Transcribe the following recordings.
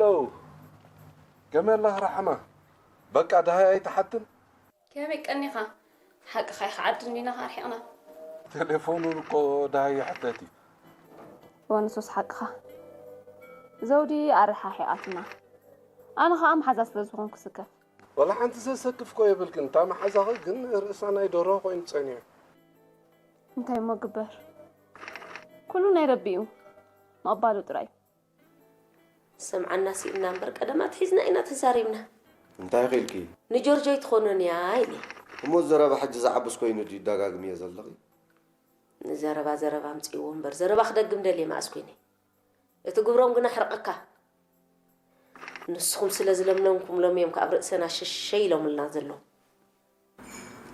ኦ፣ ከመይ ኣለኺ ራሕማ? በቃ ደሃይ ኣይትሓትን? ከመይ ቀኒኻ? ሓቅኻ ኢኻ ዓዲ እንዲና ርሒቕና። ቴሌፎኑ እኮ ደሃይ ይሕተት እዩ። ወንሱስ ሓቅኻ። ዘውዲ ኣረሓሒቓትና። ኣነ ኸኣ መሓዛ ስለ ዝኾንኩ ስከፍ። ወላ ሓንቲ ዘሰክፍ እኮ የብልክን። እታ መሓዛኺ ግን ርእሳ ናይ ደርሆ ኮይኑ ጸኒሑ። እንታይ እሞ ግበር? ኩሉ ናይ ረቢ እዩ። ምቕባሉ ጥራይ። ሰምዓና ስኢንና እምበር ቀደም ኣትሒዝና ኢና ተዛሪብና። እንታይ ኢኺ ኢልኪ? ንጆርጆ ኣይትኾኖን እያ ኢለ። እሞ ዘረባ ሕጂ ዝዓብስ ኮይኑ ድዩ ደጋግምዮ ዘለኺ? ንዘረባ ዘረባ ኣምፅእዎ እምበር ዘረባ ክደግም ደልየ መኣስ ኮይነ። እቲ ግብሮም ግና ኣሕርቐካ። ንስኹም ስለ ዝለምነምኩምሎም እዮም ከኣብ ርእሰና ሸሸይ ኢሎምልና ዘለዉ።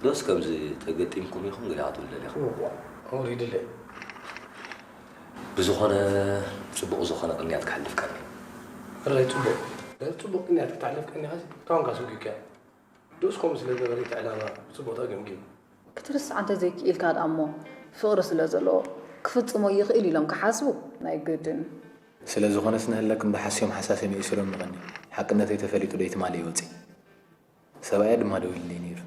ዶስ ከምዚ ተገጢምኩም ኢኹም ገለ ክትብሉ ደሊኹም? እዋ፣ ኣውሪድለይ። ብዝኾነ ጽቡቕ ዝኾነ ቅንያት ክሕልፍ ቀኒ። ሕራይ ጽቡቕ። ጽቡቕ ቅንያት ክተሕልፍ ቀኒኻሲ ካንካ ስጒካ። ዶስ ከምኡ ስለ ዝበለ እቲ ዕላማ ብጽቡቕ ተገምጊሙ። ክትርስዓ እንተዘይክኢልካ ደኣ እሞ ፍቕሪ ስለ ዘለዎ ክፍጽሞ ይኽእል ኢሎም ክሓስቡ ናይ ግድን። ስለ ዝኾነስ ንህለክ እምበ ሓስዮም ሓሳስዮም የእሲሮም ምቐኒ። ሓቅነተይ ተፈሊጡ ዶ ኣይትማሊ እየ ወጺእ። ሰብኣያ ድማ ደዊሉለይ ነይሩ።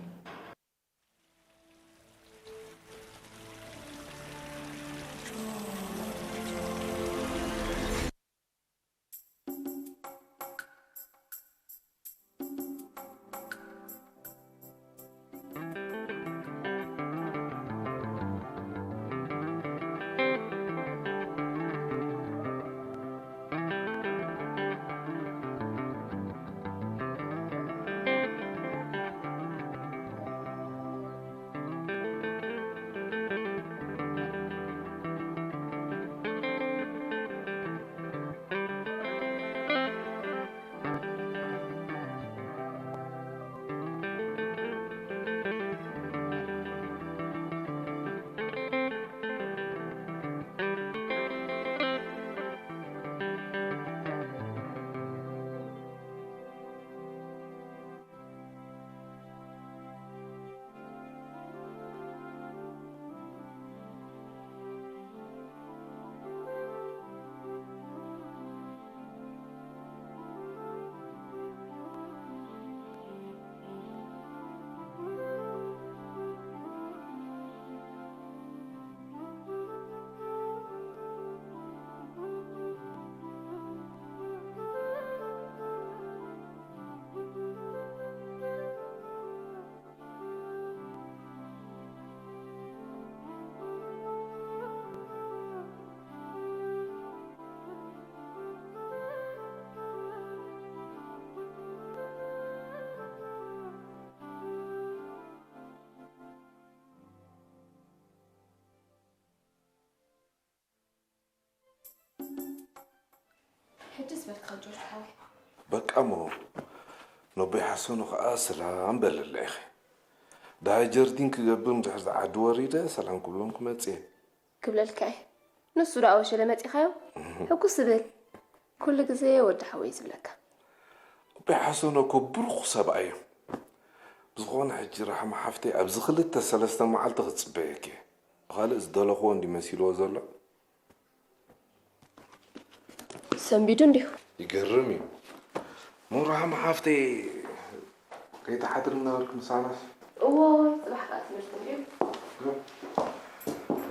ሕጅስ በልካ ጆርጅ ሓወይ። በቃ እሞ ነቦይ ሓሰኑ ከኣ ሰላም በለላ ኢኺ። ደሃይ ጀርዲን ክገብር እንድሕር ዝዓዲ ወሪደ ሰላም ክብሎም ክመጽእ እየ። ክብለልካ እየ። ንሱ ደኣ ወሸለ መጺኻዮ? ሕጉስ ዝብል። ኩሉ ግዜ ወዲ ሓወይ ዝብለካ። ኣቦይ ሓሰኖ እኮ ብሩኽ ሰብኣይ እዮም። ብዝኾነ ሕጂ ራሕማ ሓፍተይ ኣብዚ ክልተ ሰለስተ መዓልቲ ክጽበየኪ እየ። ብኻልእ ዝደለኽዎ እንድዩ መሲልዎ ዘሎ። ሰንቢዱ እንድዩ። ይገርም እዩ። እሞ ራሕማ ሓፍተይ ከይትሓድሪ ምነበርኪ ምሳናስ? እዎ፣ ጽባሕ ከኣ ትምህርቲ እንድዩ።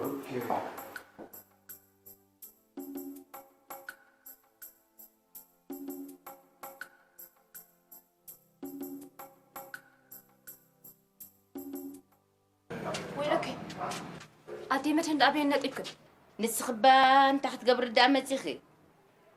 ኦኬ። ወይለከይ ኣደይ መድህን ደኣ በየን ነጢብክን? ንስኺ እባ እንታይ ክትገብሪ ደኣ መጺኺ?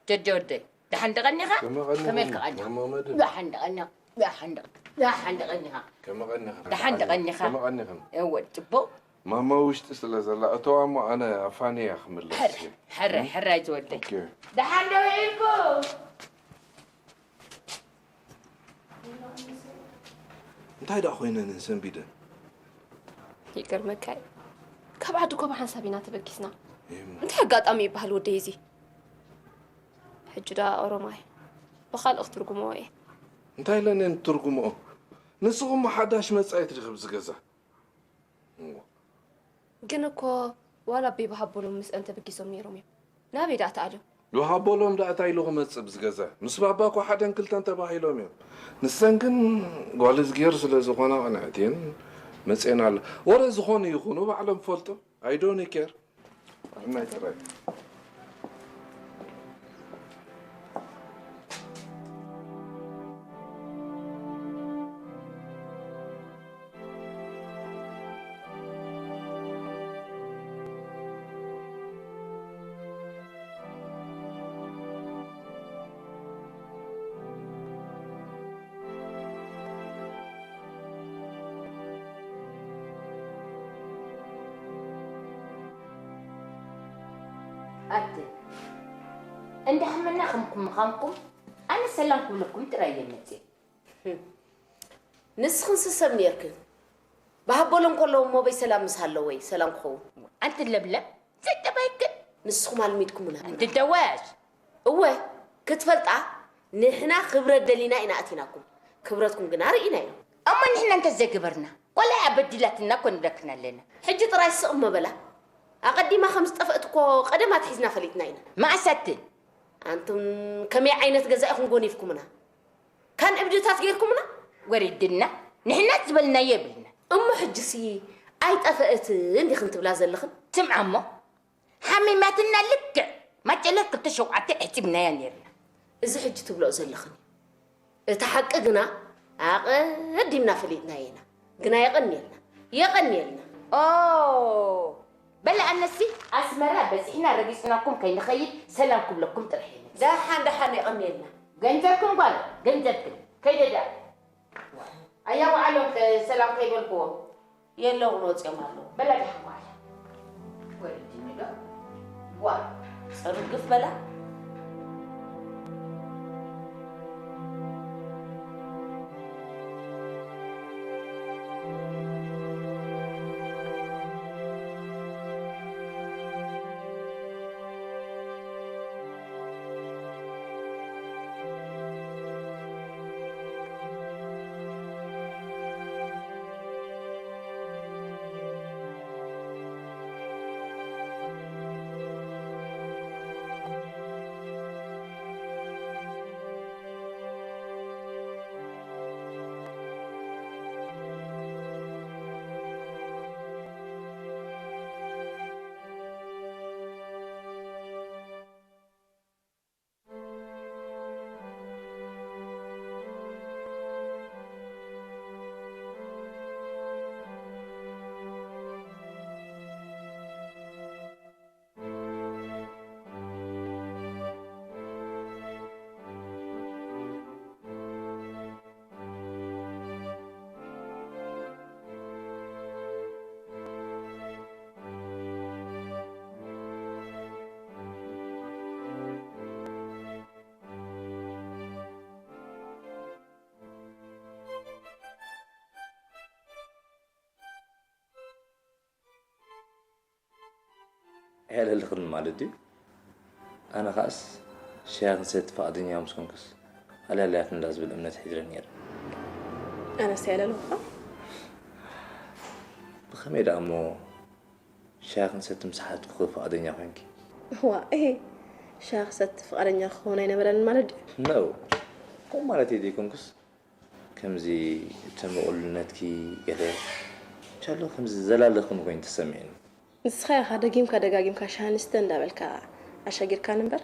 ጀጀ ወደይ ደሓን ዶ ቀኒኻ? ከመይ ቀኒኹም? ከመይ ኢልካ ቀኒኻ? ማማ መድህን። ደሓን ዶ ቀኒኻ? ደሓን ዶ ደሓን ዶ ቀኒኻ? ከመይ ቀኒኽን? ደሓን ዶ ቀኒኻ? ከመይ ቀኒኽን? እወ ጽቡቕ። ማማ ውሽጢ ስለ ዘላ እተዋ እሞ ኣነ ኣፋንየ እየ ክምለስ። ሕረ ሕረ ሕረ ኣይትወደይ። ኦኬ። ደሓን ዶ ውዒልኩም? እንታይ ደኣ ኮይነን ሰንቢደን? ይገርመካ እዩ። ካብ ዓዲ እኮ ብሓንሳብ ኢና ተበጊስና። እሞ እንታይ ኣጋጣሚ ይበሃል ወደይ እዚ? ሕጂ ደኣ ኦሮማይ ብኻልእ ክትርጉምዎ እየ። እንታይ ኢለን እየን ትርጉምኦ? ንስኹም ሓዳሽ መጻኢት ዲኺ ኣብዚ ገዛ? እሞ ግን እኮ ዋላ ኣቦይ ብሃቦሎም ምስአን ተበጊሶም ነይሮም እዮም። ናበይ ደኣ ተኣልዮም? ወሃቦሎም ደኣ እንታይ ኢሉ ክመጽእ ብዝገዛ? ምስ ባባ እኮ ሓደን ክልተን ተባሂሎም እዮም። ንሰን ግን ጓል እዝግሄር ስለ ዝኾና ቅንዕት እየን መጽኤን ኣሎ። ወረ ዝኾኑ ይኹኑ ባዕሎም ፈልጡ። I don't care። ናይ ጥራይ። ኣቲ እንዳሕመና ከምኩም ምዃንኩም ኣነ ሰላም ክብለኩም ጥራይ እየ መፅእ። ንስኽንስ ሰብ ነርክን? ብሃቦሎም ከለዉ እሞ በይ ሰላም ምስ ሃለወይ ሰላም ክኸውን። ኣንቲ ለምለም፣ ዘይጠባይክን። ንስኹም ኣልሚድኩምና። ኣንቲ ደዋያሽ። እወ፣ ክትፈልጣ፣ ንሕና ክብረት ደሊና ኢና ኣቲናኩም። ክብረትኩም ግና ርኢናዮ። እሞ ንሕና እንተ ዘይገበርና፣ ቆልዓ በዲላትና እኮ ንብለክን ኣለና። ሕጂ ጥራይ ስቕ እሞ በላ። ኣቐዲማ ከም ዝጠፍእት እኮ ቀደም ኣትሒዝና ፈሊጥና ኢና። መኣስ ኣቲ? ኣንቱም ከመይ ዓይነት ገዛ ኢኹም ጎኒፍኩምና? ካን እብድታት ጌርኩምና? ወሪድና፣ ንሕና ዝበልናዮ የብልና። እሞ ሕጅሲ ኣይጠፈእትን ዲኽን ትብላ ዘለኽን? ስምዓ እሞ፣ ሓሚማትና ልክዕ ማጨለት ክልተ ሸውዓተ ዕጺብናያ ኔርና። እዚ ሕጂ ትብልኦ ዘለኽን እዩ። እቲ ሓቂ ግና ኣቐዲምና ፈሊጥናዮ ኢና። ግና የቐንየልና፣ የቐንየልና። ኦ፣ በል ኣነሲ ኣስመራ በጺሕና ረጊጽናኩም ከይንኸይድ ሰላም ክብለኩም ጥራሕ እየ። ደሓን ደሓን የቐንየልና። ገንዘብክን ጓል ገንዘብክን። ከይደ ደኣ። ኣያ ወዓሎም ከ ሰላም ከይበልክዎም? የለውን ወጺኦም ኣለዉ። በላ ደሓን ወዓላ። ወሪድኒ ዶ? ዋ፣ ጸርግፍ በላ። ያለልኽን ማለት ድዩ? ኣነ ኸኣስ ሻሂ ክንሰቲ ፍቓደኛ ምስ ኮንክስ፣ ኣልያልያት እንዳ ዝብል እምነት ሒዝረ ነይረ። ኣነስ ያለልኹኻ? ብኸመይ ደኣ እሞ ሻሂ ክንሰቲ ምስ ሓትኩኺ ፍቓደኛ ኮንኪ? እዋ፣ እሄ፣ ሻሂ ክሰቲ ፍቓደኛ ክኸውን ኣይነበረንን ማለት ድዩ? ነው። ከምኡ ማለት እየ ዘይኮንኩስ፣ ከምዚ እተመቑልነትኪ ገለ ቻሎ ከምዚ ዘላለኽን ኮይኑ ተሰሚዕኒ። ንስኻ ኢኻ ደጊምካ ደጋጊምካ ሻሂ ንስተ እንዳበልካ ኣሸጊርካኒ እምበር፣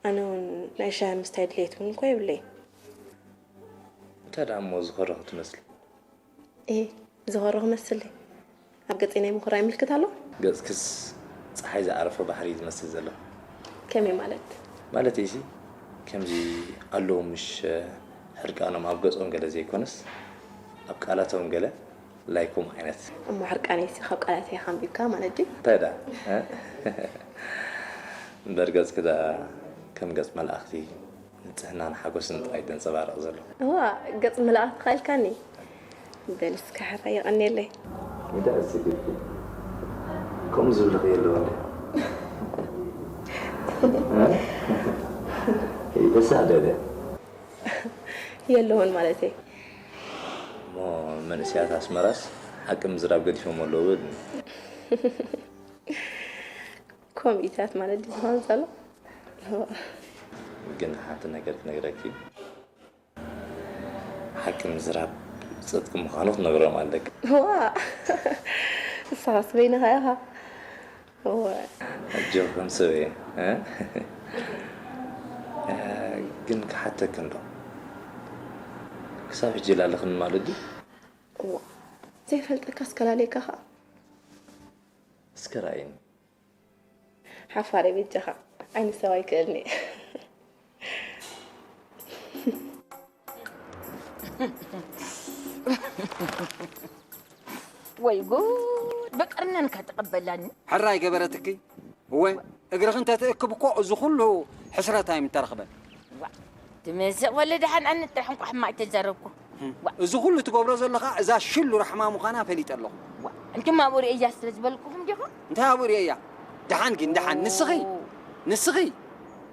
ኣነ እውን ናይ ሻሂ ምስታይ ድሌት እውን እኮ የብለይን። እንታይ ደኣ እሞ ዝኾረኹ ትመስሊ? እየ፣ ዝኾረኹ መስሊ። ኣብ ገጸይ ናይ ምኹራይ ምልክት ኣሎ? ገጽክስ ጸሓይ ዝዓረፎ ባሕሪ እዩ ዝመስል ዘሎ። ከመይ ማለት? ማለተይሲ፣ ከምዚ ኣለዉ ምሽ ሕርቃኖም ኣብ ገጾም ገለ ዘይኮነስ፣ ኣብ ቃላቶም ገለ ላይኩም ዓይነት። እሞ ሕርቃነይሲ ካብ ቃላተይ ኢኻ ኣንቢብካ ማለት ድዩ? እንታይ ደኣ? እ? እምበር ገጽኪ ደኣ ከም ገጽ መላእኽቲ ንጽህናን ሓጎስን ጥራይ እዩ ዘንጸባርቕ ዘሎ። እዋ፣ ገጽ መላእኽቲ ኢልካኒ። በል እስከ ሓራይ የቐንየለይ። እንታይ ኣስጊድኪ? ከምኡ ዝብልኺ የለውን ድዩ? እ? ይበሳዕ ዶ ድያ? የለውን ማለተይ። እሞ መንእሰያት ኣስመራስ ሓቂ ምዝራብ ገዲፎም ኣለዉ በልኒ። ኮሚታት ማለት ድዩ ዝኸውን ዘሎ? ግን ሓንቲ ነገር ክነግረኪ፣ ሓቂ ምዝራብ ጽድቂ ምዃኑ ክትነግሮም ኣለኪ። ዋ፣ ንስኻስ በይንኻ ኢኻ። ዋ። ኣጆኺ ከም ሰብ እየ፣ እ? እ፣ ግን ክሓተኪ እንዶ፣ ክሳብ ሕጂ ላለኽኒ ማለት ድዩ? ዋ፣ ዘይፈልጠካስ ከላልየካ ኸኣ። እስከ ርኣይኒ። ሓፋረይ በጃኻ፣ ዓይኒ ሰብ ኣይክእልኒ። ወይ ጉድ! በቀርነን ከተቐበላኒ። ሕራይ ገበረትኪ። እወ፣ እግርኺ እንተትእክብ እኮ እዚ ኩሉ ሕስረት ኣይምተረኽበን። ዋ፣ ትምስቕ ወለ ደሓን ኣነ ጥራሕ እንቋ ሕማቕ ተዛረብኩ። ዋ። እዚ ኩሉ ትገብሮ ዘለኻ እዛ ሽሉ ራሕማ ምዃና ፈሊጠ ኣለኹ። ዋ፣ እንቱም ኣብኡ ርእያ ስለ ዝበልኩኹም ዲኹም? እንታይ ኣብኡ ርእያ? ደሓን ግን፣ ደሓን፣ ንስኺ፣ ኦ። ንስኺ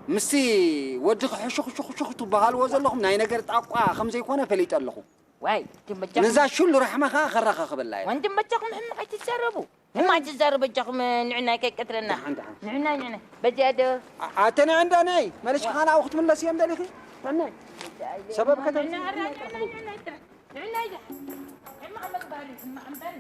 ምስቲ ወድኺ ሕሹኽ ሹኽ ሹኽ ትበሃልዎ ዘለኹም ናይ ነገር ጣቋ ከም ዘይኮነ ፈሊጠ ኣለኹ። ዋይ፣ እንቱም በጃኹም ነዛ ሽሉ ራሕማ ኸኣ ከራኻኽበላ እየ። ወንድም በጃኹም ሕማቕ ኣይትዛረቡ። ሕማቕ ኣይትዛረቡ በጃኹም፣ ንዕናይ ከይቀትለና። ደሓን፣ ደሓን። ንዕናይ፣ ንዕናይ። በዚኣ ዶ? ኣ-፣ ኣተ ንዕንዳ ነይ፣ መለስኪ ዋ። ኻና ኣብኡ ክትምለስ እዮም ደሊኺ? ነይ። ሰበብ ከተምጽኢ ንዕናይ፣ ንዕናይ፣ ንዕናይ፣ ንዕናይ። ሕማቕ ምግባር እዩ፣ ሕማቕ እምበር።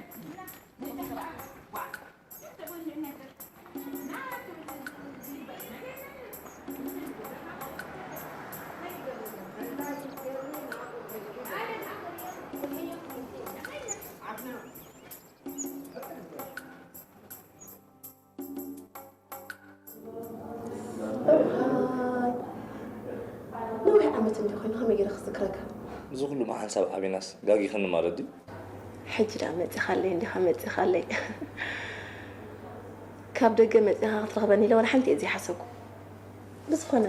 ነዊሕ ዓመት እንዲ ኮይኑ ከመይ ገይረ ክዝክረካ? እዚ ኩሉ መሓንሳብ ዓቢናስ ጋጊኽኒ ማለት ድዩ? ሕጂ ደኣ መጺኻለይ እንዲኻ መጺኻለይ። ካብ ደገ መጺኻ ክትረኽበኒ ኢለ ዋላ ሓንቲ እየ ዘይሓሰብኩ። ብዝኾነ፣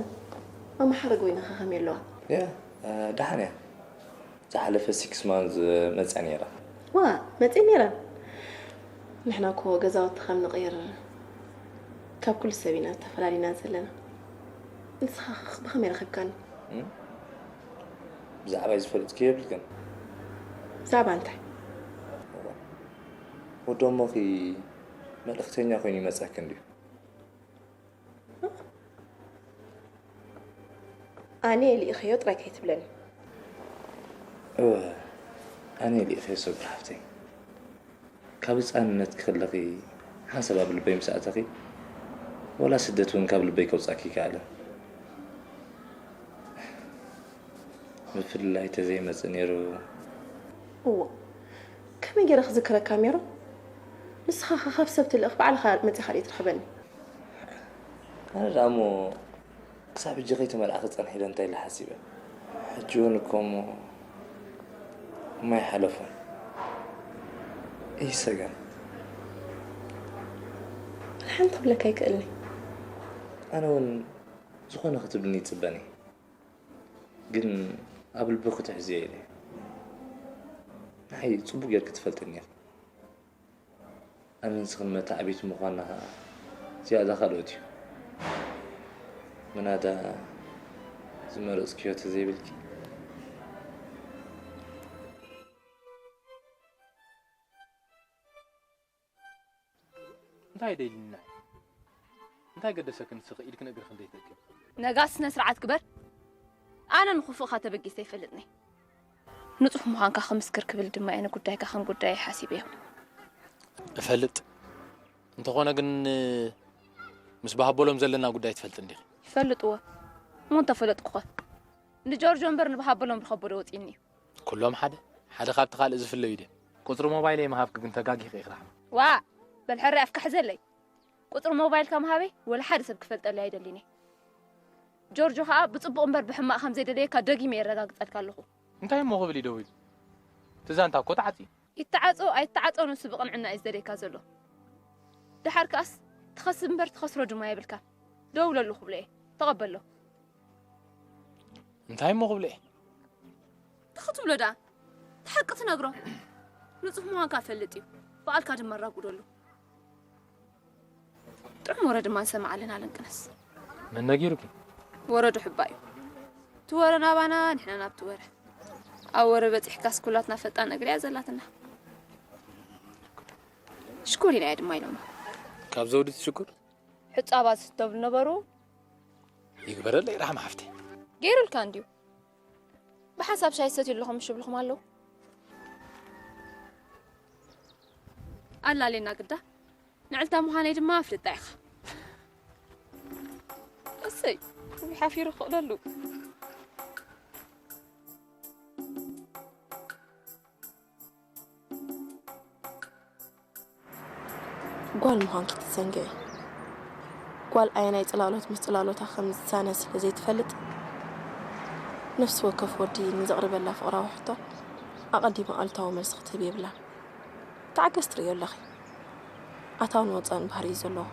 ማማ ሓረግ ወይንኻ ከመይ ኣለዋ? ያ፣ እ፣ ደሓን እያ። ዝሓለፈ ሲክስ ማንዝ መጺኣ ነይራ። ዋ፣ መጺአ ነይራ። ንሕና እኮ ገዛውቲ ከም ንቕይር ካብ ኩሉ ሰብ ኢና ተፈላሊና ዘለና። ንስኻ ኸ ብኸመይ ረኺብካኒ? እም? ብዛዕባይ ዝፈልጥኪ የብልክን። ብዛዕባ እንታይ? ወዲ እሞኺ መልእኽተኛ ኮይኑ ይመጸኪ እንድዩ። ኣነ ልኢኸዮ ጥራይ ከይትብለኒ። እወ፣ ኣነ ልኢኸዮ ሰጉር ሓፍተይ። ካብ ህጻንነትኪ ከለኺ ሓንሳብ ኣብ ልበይ ምስ ኣተኺ፣ ወላ ስደት እውን ካብ ልበይ ከውጻኪ ኣይከኣለን። ምፍልላይ ተዘይመጽእ ነይሩ። እዎ፣ ከመይ ገይረ ክዝክረካ ሜሮን? ንስኻ ኸ ካብ ሰብ ትልእኽ ባዕልኻ መጺኻ ድዩ ትረኽበኒ? ኣነ ደኣ እሞ ክሳብ ሕጂ ከይተመልኣኺ ጸንሒ ዶ እንታይ ኢለ ሓሲበ። ሕጂ እውን እኮ እሞ ማይ ሓለፎ። ይሰገን። ሓንቲ ክብለካ ኣይክእልኒ። ኣነ እውን ዝኾነ ክትብልኒ ይጽበኒ። ግን ኣብ ልቢ ክትሕዝዮ ኢለ። ንዓይ ጽቡቕ ጌርኪ ትፈልጥኒ ኢኺ። ኣነን ንስኽን መተዓብይቲ ምዃንና ኸኣ ዝያዳ ካልኦት እዩ። ምናዳ ዝመረጽክዮ ተዘይብልኪ። እንታይ ደይልና? እንታይ ገደሰኪ ንስኺ ኢድክን እግርክን ዘይትእክብ? ነጋስ ስነ ስርዓት ግበር። ኣነ ንኽፉእኻ ተበጊሰ ኣይፈልጥን እየ። ንጹህ ምዃንካ ክምስክር ክብል ድማ እየ ንጉዳይካ ከም ጉዳየይ ሓሲበዮ። እፈልጥ። እንተኾነ ግን ምስ ባሃቦሎም ዘለና ጉዳይ ትፈልጥ እንዲኺ? ይፈልጥዎ። እሞ እንተፈለጥኩኸ? ንጆርጆ እምበር ንባሃቦሎም ርኸቦ ዶ ወጺእኒ እዩ? ኩሎም ሓደ፣ ሓደ ካብቲ ካልእ ዝፍለዩ ድዮም? ቁጽሪ ሞባይለይ ምሃብኪ ግን ተጋጊኺ ኢኺ ራሕማ። ዋእ! በል ሕራይ ኣፍካ ሕዘለይ። ቁጽሪ ሞባይልካ ምሃበይ ወላ ሓደ ሰብ ክፈልጠለይ ኣይደልን እየ። ጆርጆ ከኣ ብጽቡቕ እምበር ብሕማቕ ከም ዘይደለየካ ደጊመ የረጋግጸልካ ኣለኹ። እንታይ እሞ ክብል እዩ ደዊሉ? እቲ ዛንታ እኮ ተዓጽዩ። ይተዓጾ ኣይተዓጾ ንሱ ብቕንዕና እዩ ዝደልየካ ዘሎ። ደሓር ከኣስ ትኸስብ እምበር ትኸስሮ ድማ የብልካን። ደውለሉ ክብሎ እየ። ተቐበሎ። እንታይ እሞ ክብሎ እየ? እንታይ ክትብሎ ደኣ? እቲ ሓቂ ትነግሮ። ንጹህ ምዃንካ እፈልጥ እዩ። ባዕልካ ድማ ኣራጉደሉ። ጥዑም ወረ ድማ ንሰምዕ ኣለና ለንቅነስ። መን ነጊሩኪ? ወረ ዶ ሕባ እዩ። እቲ ወረ ናባና፣ ንሕና ናብቲ ወረ። ኣብ ወረ በጺሕካስ ኩላትና ፈጣን እግሪ እያ ዘላትና። ሽኮር ኢና እያ ድማ ኢሎማ። ካብ ዘውዲ ትሽኩር? ሕጻባት ዝተብሉ ነበሩ። ይግበረለይ ራሕማ ሓፍተይ። ገይሩልካ እንድዩ። ብሓንሳብ ሻይ ሰትዩ ኣለኹም ምሽ ይብልኹም ኣለዉ። ኣላሌና ግዳ ንዕልታ ምዃነይ ድማ ኣፍልጣ ኢኻ። እሰይ ሓፊሩ ክእለሉ። ጓል ምዃንኪ ትዘንግዒ። ጓል ኣየናይ ጽላሎት ምስ ጽላሎታ ከም ዝሳነ ስለ ዘይትፈልጥ፣ ነፍሲ ወከፍ ወዲ ንዘቕርበላ ፍቕራዊ ሕቶ ኣቐዲማ ኣሉታዊ መልሲ ክትህብ የብላን። ተዓገስ ትርእዮ ኣለኺ። ኣታውን ወጻእን ባህሪ እዩ ዘለዎ።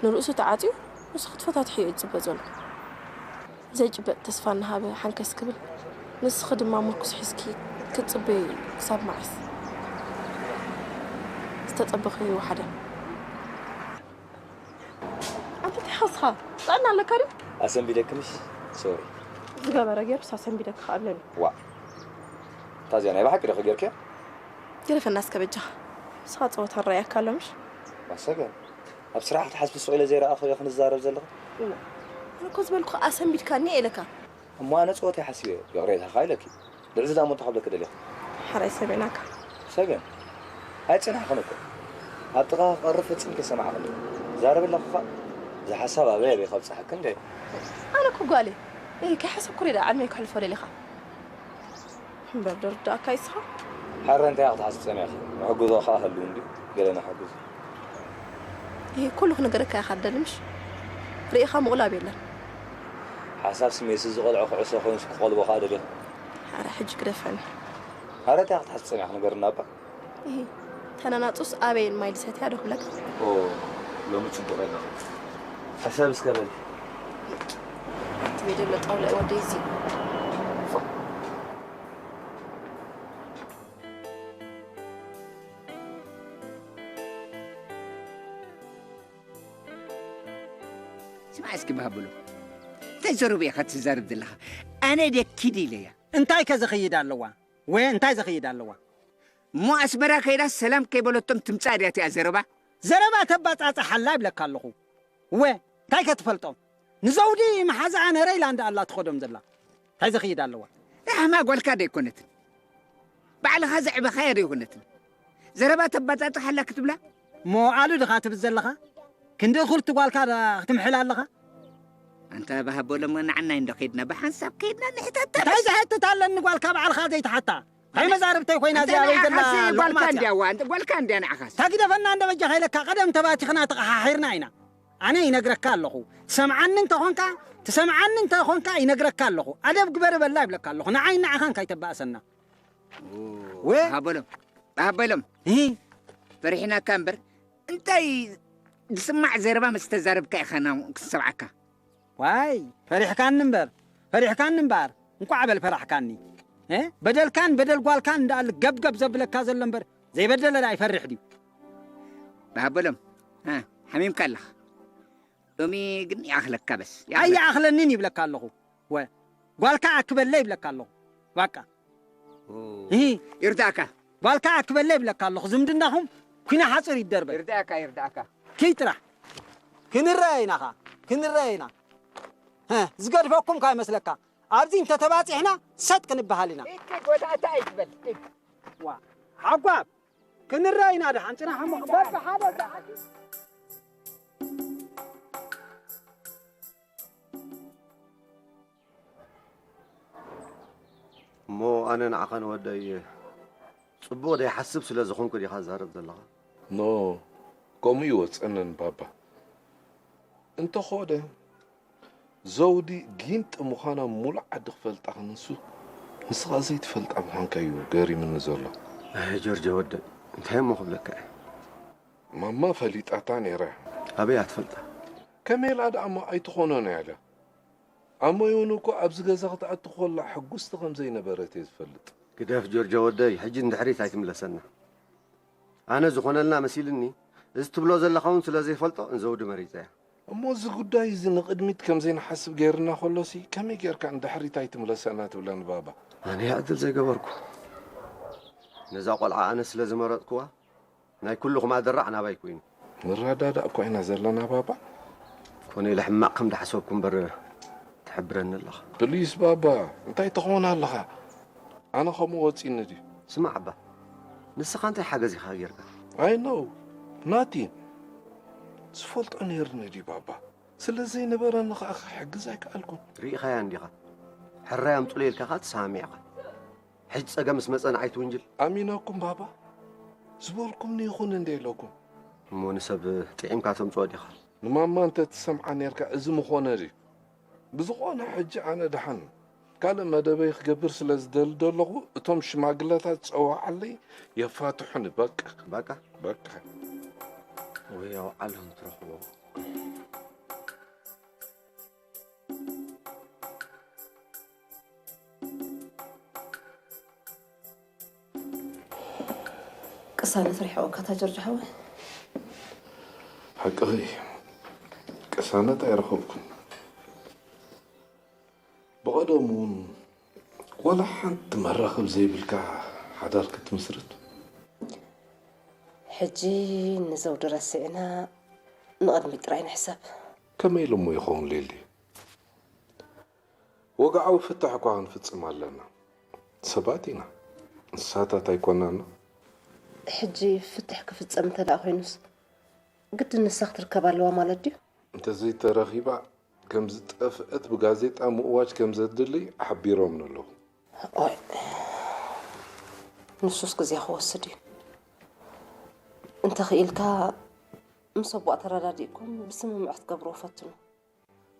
ንርእሱ ተዓጽዩ ንሱ ክትፈታትሕዮ እዩ ዝጽበ ዘሎ። ዘይጭበጥ ተስፋ እናሃበ ሓንከስ ክብል፣ ንስኺ ድማ ምርኩስ ሒዝኪ ክትጽበዮ እዩ። ክሳብ መዓስ? ዝተጸበኽዮ ይወሓደ። ኣንተ እንታይ ሓስኻ? ጥዕና ኣለካ ድዩ? ኣሰንቢደኪ ምሽ? ሶሪ። ዝገበረ ገይሩስ ኣሰንቢደኪ ከኣ ኣለኒ። ዋእ። እታ እዚኣ ናይ ብሓቂ ዲኺ ጌርክያ? ግደፈና እስከ በጃኻ። ንስኻ ጸወታ ይረኣየካ ኣሎ ምሽ? ማሰገን። ኣብ ስራሕ ክትሓስቢ ሱቕ ኢለ ዘይረኣኹ እየ ክንዛረብ ዘለኹ። እሞ ኣነ እኮ ዝበልኩ ኣሰንቢድካኒ እየ ኢለካ። እሞ ኣነ ጸወታ ይሓስብ እየ። ይቕሬታኻ ኢለኪ። ልዕሊ ዝዳ እሞ እንታይ ክብለኪ ደሊኹ? ሓራይ ሰሚዕናካ። ሰገን። ኣይጸናሕኽን እኮ። ኣብ ጥቓ ክቐርብ ፈጺሙ ከይሰማዕኽኒ። ዛረብ ኣለኹ ኸኣ። እዚ ሓሳብ ኣበይ ኣበይ ከብጽሓኪ እንደ። ኣነ እኮ ጓል እየ። እህ፣ ከይሓሰብኩ ሪዳ ዕድመይ ከሕልፎ ደሊኻ። እምበር ዶ ርዳእካ ይስኻ? ሓረ እንታይ ክትሓስብ ጸኒሕኺ? ንሕግዞ ኸኣ ህልው እንድዩ። ገለ ንሕግዞ። ይሄ ኩሉ ክነገረካ ኢኻ ደሊ ምሽ? ርኢኻ ምቑላብ የለን። ሓሳብ ስሜሲ ዝቐልዖ ኩዕሶ ኮይንስ ክቐልቦ ኸኣ ደሊኺ? ሓረ ሕጂ ግደፈኒ። ሓረ እንታይ ክትሓስብ ጸኒሕኺ ንገርና እባ? ይሄ ተናናጹስ ኣበየን ማይ ልሰትያ ዶ ክብለካ? ኦ ሎሚ ጽቡቕ ኣለኺ። ሕሰብ እስከ በሊ። ትቤ ደሎ ጣውላ ወደይ እዚ። ስማዕ እስኪ ባሃብሎ እንታይ ዘረቡ ኢኻ ትዛረብ ዘለኻ? ኣነ ደኪድ ኢለያ። እንታይ ከ ዘኽይድ ኣለዋ? ወ እንታይ ዘኽይድ ኣለዋ? እሞ ኣስመራ ከይዳ ሰላም ከይበለቶም ትምጻእ ድያ እቲኣ ዘረባ? ዘረባ ተባጻጽሓላ ይብለካ ኣለኹ። ወ እንታይ ከ ትፈልጦም? ንዘውዲ መሓዛኣ ነረይ ላንዳ ኣላ ትኸዶም ዘላ። እንታይ ዘኽይድ ኣለዋ? ራሕማ ጓልካ ዶ ኣይኮነትን? ባዕልኻ ዘዕበኻያ ዶ ኣይኮነትን? ዘረባ ተባጻጽሓላ ክትብላ? እሞ ኣሉ ድኻ ትብል ዘለኻ? ክንዲ እኹል ትጓልካ ክትምሕል ኣለኻ? ኣንታ ባሃቦ ሎሚ ንዓናይ እንዶ ከይድና ብሓንሳብ ከይድና ንሕተታ እንታይ ዝሕትት ኣለኒ ጓልካ ባዕልኻ ዘይትሓታ? እንታይ መዛርብተይ ኮይና እዚኣ ኣበይ ዘላ ጓልካ እንዲያ ዋ ጓልካ እንዲያ ንዓኻስ ታግደፈና እንደ በጃኻ ኢለካ ቀደም ተባቲኽና ተቐሓሒርና ኢና ኣነ ይነግረካ ኣለኹ ትሰምዓኒ እንተኾንካ ትሰምዓኒ እንተኾንካ ይነግረካ ኣለኹ ኣደብ ግበር በላ ይብለካ ኣለኹ ንዓይ ንዓኻ እንታይ ተባእሰና ወ ባሃቦሎም ባሃቦሎም ፈሪሕናካ እምበር እንታይ ዝስማዕ ዘረባ ምስ ተዛረብካ ኢኻ ክንሰምዓካ ዋይ ፈሪሕካኒ እምበር ፈሪሕካኒ እምበኣር እንቋዕ በል ፈራሕካኒ እ በደልካን በደል ጓልካን እንዳኣል ገብገብ ዘብለካ ዘሎ እምበር ዘይበደለ ደኣ ይፈርሕ ድዩ ባበሎም ሓሚምካ ኣለኻ ሎሚ ግን ይኣኽለካ በስ ኣይኣኽለንን ይብለካ ኣለኹ ወ ጓልካ ኣክበለ ይብለካ ኣለኹ ባቃ ይርዳእካ ጓልካ ኣክበለ ይብለካ ኣለኹ ዝምድናኹም ኩና ሓፅር ይደርበ ይርዳእካ ይርዳእካ ክይ ጥራሕ ክንረአ ኢና ኸ ክንረአ ኢና ዝገድፈኩም ካ ይመስለካ ኣብዚ እንተተባፂሕና ሰጥ ክንበሃል ኢና ጎዳእታ ኣይትበል ሓጓብ ክንረአ ኢና ድሓን ፅናሕ እሞ በብሓደ እሞ ኣነ ንዓኻ ንወደይ ጽቡቕ ዘይሓስብ ስለ ዝኾንኩ ዲኻ ትዛረብ ዘለኻ? ኖ፣ ከምኡ ይወጸንን ባባ። እንተኾነ ዘውዲ ጊንጢ ምዃና ሙሉእ ዓዲ ክፈልጣ ክንሱ ንስኻ ዘይትፈልጣ ምዃንካ እዩ ገሪምኒ ዘሎ። ኣይ ጆርጆ ወደይ፣ እንታይ እሞ ክብለካ እየ? ማማ ፈሊጣታ ነይራ። ኣበይ እያ ትፈልጣ? ከመይ ኢላ ደኣ እሞ ኣይትኾኖን እያ ኢላ። ኣሞይ እውን እኮ ኣብዚ ገዛ ክትኣቱ ከላ ሕጉስቲ ከም ዘይነበረት እየ ዝፈልጥ። ግደፍ ጆርጆ ወደይ፣ ሕጂ ንድሕሪት ኣይትምለሰና። ኣነ ዝኾነልና መሲልኒ፣ እዚ ትብሎ ዘለኻ እውን ስለ ዘይፈልጦ ንዘውዲ መሪጸያ። እሞ እዚ ጉዳይ እዚ ንቕድሚት ከም ዘይንሓስብ ገይርና ከሎሲ ከመይ ጌርካ ንድሕሪት ኣይትምለሰና ትብለኒ ባባ? ኣነ እየ ዕድል ዘይገበርኩ። ነዛ ቆልዓ ኣነ ስለ ዝመረጽኩዋ፣ ናይ ኩልኹም ኣደራዕ ናባይ ኮይኑ። ንረዳዳእ እኳ ኢና ዘለና ባባ። ኮነ ኢለ ሕማቕ ከም ዝሓሰብኩ እምበር ትሕብረኒ ኣለኻ። ፕሊስ ባባ፣ እንታይ ትኸውን ኣለኻ? ኣነ ከምኡ ወፂኒ ድዩ? ስማዕ ኣባ፣ ንስኻ እንታይ ሓገዝ ኢኻ ጌርካ? ኣይ ኖ ናቲን። ዝፈልጦ ነይርኒ ድዩ ባባ? ስለ ዘይነበረኒ ኸኣ ክሕግዝ ኣይከኣልኩን። ርኢኻያ እንዲኻ። ሕራይ ኣምጹለ ኢልካ ኸኣ ተሰማሚዕኻ። ሕጂ ጸገም ምስ መጸ ንዓይ ትውንጅል? ኣሚነኩም ባባ፣ ዝበልኩም ንይኹን እንደ ኢለኩም። እሞ ንሰብ ጥዒምካ ተምጽኦ ዲኻ? ንማማ እንተ ትሰምዓ ኔርካ እዚ ምኾነ ድዩ? ብዝኾነ ሕጂ ኣነ ደሓን ካልእ መደበይ ክገብር ስለ ዝደሊ ደለኹ፣ እቶም ሽማግለታት ጸውዓለይ የፋትሑኒ። በቃ። በቃ? በቃ። ወይ ኣውዓሎም ትረኽቦ። ቅሳነት ርሒቑካ እታ ጆርጆ ሓወይ። ሓቅኺ፣ ቅሳነት ኣይረኸብኩን። ብቐደሙ እውን ዋላ ሓንቲ መራኸብ ዘይብልካ ሓዳር ክትምስርት። ሕጂ ንዘውዲ ረሲዕና ንቕድሚት ጥራይ ንሕሰብ። ከመይ ኢሉ እሞ ይኸውን ሊሊ? ወግዓዊ ፍታሕ እኳ ክንፍጽም ኣለና። ሰባት ኢና፣ እንስሳታት ኣይኮናን። ሕጂ ፍትሕ ክፍጸም እንተ ደኣ ኮይኑስ፣ ግድን ንሳ ክትርከብ ኣለዋ ማለት ድዩ? እንተዘይተረኺባ፣ ከም ዝጠፍአት ብጋዜጣ ምእዋጅ ከም ዘድሊ ሓቢሮምኒ ኣለዉ። ኦይ፣ ንሱስ ግዜ ክወስድ እዩ። እንተኽኢልካ፣ ምስ ኣቦኣ ተረዳዲእኩም ብስምምዕ ክትገብርዎ ፈትኑ።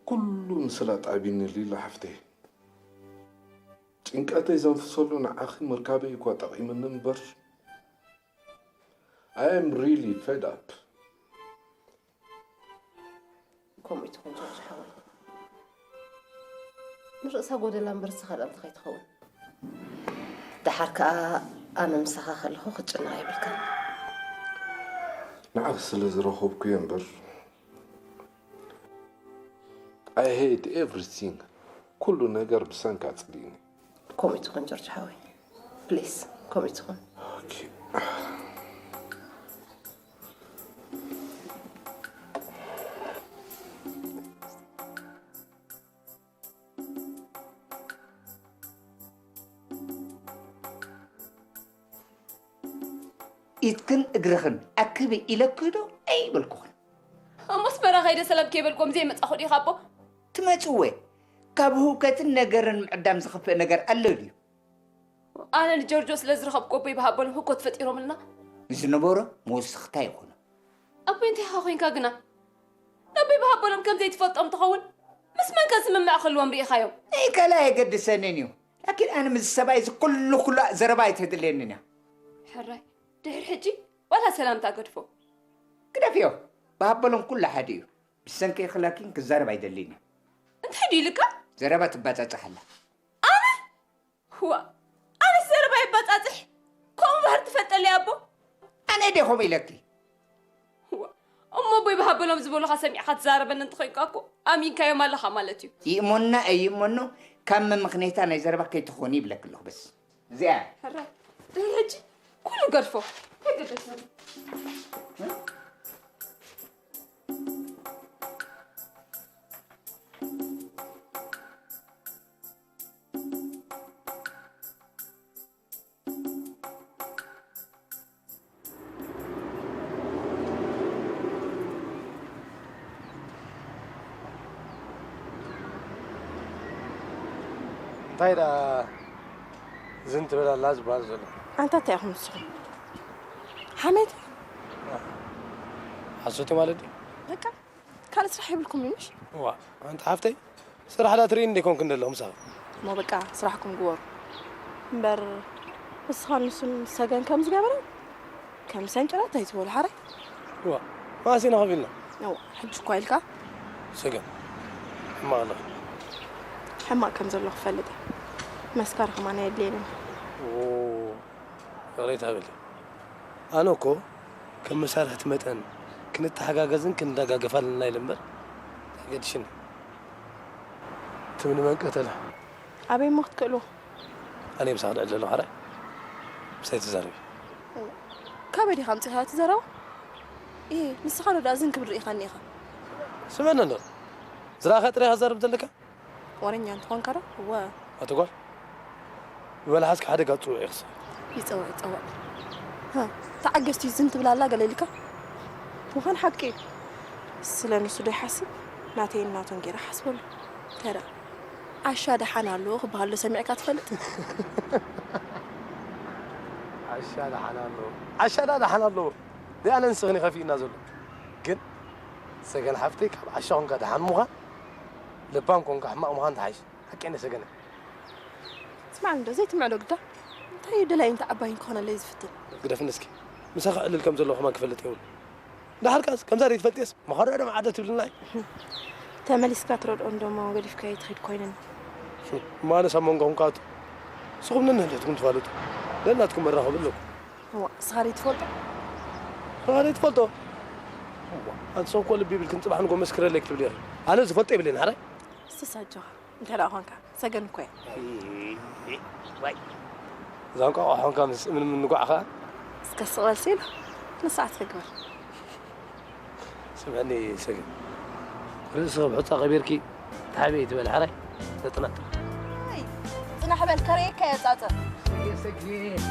ኩሉ ምስላጥ ዓቢኒ ሊላ ሓፍተይ። ጭንቀተይ ዘንፍሰሉ ንዓኺ ምርካበይ እኳ ጠቒምኒ እምበር፣ I am really fed up። ከምኡ ኣይትኹን ጆርጅ ሓወይ። ንርእሳ ጎደላ እምበር ንስኻ ደኣ እንታይ ከይትኸውን። ደሓር ከኣ ኣነ ምሳኻ ከለኹ ክትጭነቕ የብልካን። ንዓኺ ስለ ዝረኸብኩ እየ እምበር፣ I hate everything። ኩሉ ነገር ብሰንኪ ኣጽሊእኒ። ከምኡ ኣይትኹን ጆርጅ ሓወይ። ፕሊስ፣ ከምኡ ኣይትኹን። ኦኬ። ኢድክን እግርኽን ኣክቢ ኢለኪ ዶ ኣይበልኩኽን? እሞ ኣስመራ ከይደ ሰላም ከይበልኩም ዘይመጻኹ ዲኻ ኣቦ? ትመጽእ እወ። ካብ ህውከትን ነገርን ምዕዳም ዝኸፍእ ነገር ኣሎ ድዩ? ኣነ ንጆርጆ ስለ ዝረኸብኩ ኣቦይ ብሃቦሎም ህኮት ፈጢሮምልና። ንዝነበሮ መወሰኽታ ይኹኖ። ኣቦይ እንታይ ኢኻ ኮይንካ ግና? ኣቦይ ብሃቦሎም ከም ዘይትፈልጦም ትኸውን? ምስ መን ከ ስምምዕ ክህልዎም ርኢኻዮም? ናይ ካልእ ኣየገድሰንን እዩ። ላኪን ኣነ ምስዚ ሰብኣይ እዚ ኩሉ ኩሉ ዘረባ ኣይተድልየንን እያ። ሕራይ፣ ድሕሪ ሕጂ ዋላ ሰላምታ ገድፎ። ግደፍዮ፣ ብሃቦሎም ኩሉ ሓደ እዩ። ብሰንኪ ኢኺ ላኪን ክዛረብ ኣይደልን እዩ። እንታይ ድዩ ኢልካ? ዘረባ ትባጻጻሕ ኣላ። ኣነ? ዋእ! ኣነስ ዘረባ የባጻጽሕ? ከምኡ ባህሪ ትፈልጠለይ ኣቦ? ኣነ ድየ ከምኡ ኢለኪ? ዋእ! እሞ ኣቦይ ብሃበሎም ዝበሉኻ ሰሚዕካ ትዛረበኒ እንተኾይንካ እኮ ኣሚንካዮም ኣለኻ ማለት እዩ። ይእመኖ ኣይእመኖ ካብ መመኽነይታ ናይ ዘረባ ከይትኾኒ ይብለኪ ኣለኹ በስ። እዚኣ እያ። ሕራይ፣ ድሕሪ ሕጂ ኩሉ ገድፎ። ኣይገደስን። እንታይ ደኣ ዝን ትብል ኣላ ዝበሃል ዘሎ? ኣንታ እንታይ ኢኹም ንስኹም? ሓሜት? ሓሶት ማለት ድዩ? በቃ፣ ካልእ ስራሕ የብልኩም እዩ ምሽ? እዋ፣ ኣንቲ ሓፍተይ፣ ስራሕ ዳ ትርእይኒ ዶ ኣይኮንክን ዘለኹ ምሳኺ? እሞ በቃ ስራሕኩም ግበሩ። እምበር ንስኻን ንሱን ሰገን ከም ዝገበረ ከም ሰንጭራት ኣይትበሉ ሓራይ። እዋ፣ መዓስ ኢና ኮፍ ኢልና? እዋ፣ ሕጂ እኳ ኢልካ። ሰገን፣ ሕማቕ ኣለኺ። ሕማቕ ከም ዘለኹ እፈልጥ እየ። መስካሪ ከማን ኣየድልየንን። ኦ፣ ይቕሬታ በሊ። ኣነ እኮ ከም መሳርሕቲ መጠን ክንተሓጋገዝን ክንደጋገፍ ኣለና ኢለ እምበር፣ እንታይ ገዲሽኒ? ትም ንመን ቀተለ? ኣበይ እሞ ክትክእልዎ? ኣነ ምሳኺ ልዕል ዘለኹ ሓራይ። ምሳይ ተዛረቢ። ካበይ ዲኻ ኣምጺእካ እቲ ዘረባ? ኢሂ፣ ንስኻ ዶ ደኣ ዝን ክብል ርኢኻኒ ኢኻ? ስምዕኒ ኣሎ። ዝረኣኻ ጥራይ ኢኻ ትዛረብ ዘለካ? ወረኛ እንተኾንካ ዶ? እወ። ኣቶ ጓል፣ ብመልሓስካ ሓደጋ ትጽውዕ ኢኽሲ። ይጸውዕ ይጸውዕ። ሃ፣ ተዓገስቲ ዝን ትብላላ ገለ ኢልካ? ምዃን ሓቂ እዩ። ስለ ንሱ ዶ ይሓስብ? ናተይን ናቱን ገይረ ሓስበሉ። ተራ ዓሻ ደሓን ኣሎ ክበሃል ዶ ሰሚዕካ ትፈልጥ? ዓሻ ደሓን ኣለዎ። ዓሻ ዳ ደሓን ኣለዎ። ደኣ ነንስኽን ይኸፊእና ዘሎ። ግን ሰገን ሓፍተይ ካብ ዓሻ ኾንካ ደሓን ምዃን፣ ለባም ኮንካ ሕማቕ ምዃን ትሓይሽ። ሓቂ እኔ ሰገነ። ስማዕ እንዶ ዘይትምዕዶ ግዳ። እንታይ እዩ ደላይ እንተ ዓባይን ክኾነለይ ዝፍትን? ግደፍኒ እስኪ። ምሳኻ ዕልል ከም ዘለኹ ከማን ክፈልጥ የብሉ። እንዳሓርካስ ከምዛ ዘይትፈልጥየስ መኸረዶ መዓዶ ትብልና እዩ። ተመሊስካ ትረድኦ እንዶሞ ገዲፍካዮ ትኸይድ ኮይነን። ማለስ ኣብ መንጎኹም ካቱ ንስኹም ነንህድሕትኩም ትፋለጡ። ነናትኩም መራኸቢ ኣለኩም። እዋ እስኻ ዶ ትፈልጦ? ንስኻ ዶ ትፈልጦ? እዋ፣ ኣንቲ ሰብ እኮ ልቢ ይብልክን ጽባሕ ንጎ መስክረለይ ክትብሊ ኢኺ። ኣነ ዝፈልጦ የብለይን ሓራይ። ስተሳጆኻ እንተ ደኣ ኾንካ ሰገን እኮ እያ። ዋይ፣ እዛ እንቋቑሖ ኾንካ ምስ እምን ምንጓዕ ኸኣ። እስከ ስቕ በል ሲሉ ንስዓት ክግበር። ስምዕኒ ሰገን፣ ርእስኺ ብሑጻ ቀቢርኪ ተሓቢኢ ትበል ሓራይ። ተጥናጥር። ጽናሕ በል ከርእየካ እየ ጻጸ። ሰገን፣